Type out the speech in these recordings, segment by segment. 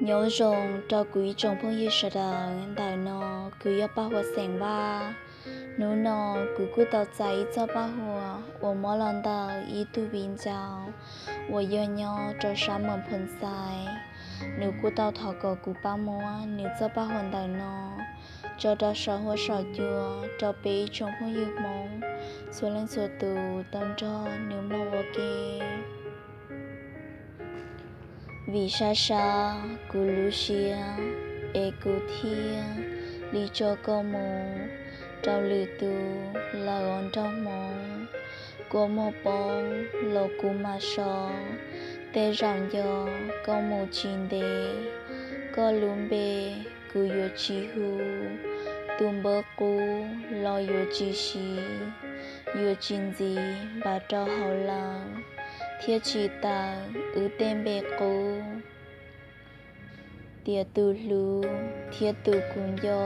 Nyob zoo rau kuv ib tsoom phooj ywg sawv daws, ntawm no kuv yog Paj Huam xeem Vaj. Hnub no kuv kuj tau txais ib txoj paj huam uas muab los ntawm ib tug viv ncaus uas yog nyob rau sab Moos Phoo Xais. Nws kuj tau thov kom kuv pab muab nws txoj paj huam ntawm no tso rau saum huab saum cua rau peb ib tsoom phooj ywg Hmoob txhua leej txhua tus tau nrog nws mloog ua ke. Vim sab sab kuv lub siab es kuv thiaj li tso koj mus rau lwm tus lawm os nraug Hmoob. Kua muag poob los kuv mam so, tej zaum nco koj mus tsis ntev. Koj lub npe kuv yuav tsis hu, tus npawb qub los yuav tsis siv, yuav tsis ntxiv npav rau hauv lawm, thiaj tsis tawm wb tej npe qub. Tiam tus hlub thiab tus kuv nco,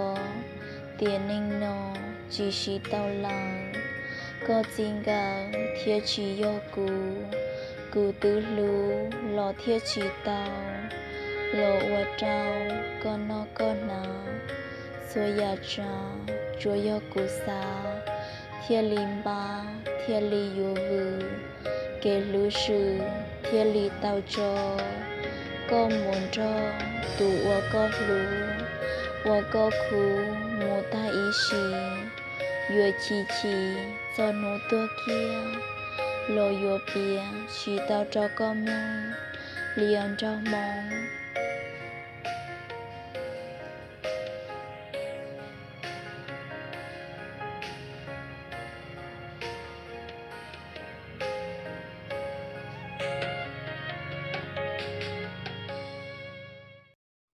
tiam neej no tsis siv tau lawm. Koj txij nkawm thiaj tsis yog kuv, kuv twb hlub los thiaj tsis tau, los ua rau koj noj koj hnav. Txhua yam tsav tsuas yog kuv xav, thiaj li npab thiaj li yuav vwm, kev hlub swm thiaj li tau tso. Koj mus nrog tus uas koj hlub, uas koj khub mus tag ib sim, yuav chim chim txog hnub tuag kiag, los yuav piav tsis tau rau koj mloog li os nraug Hmoob.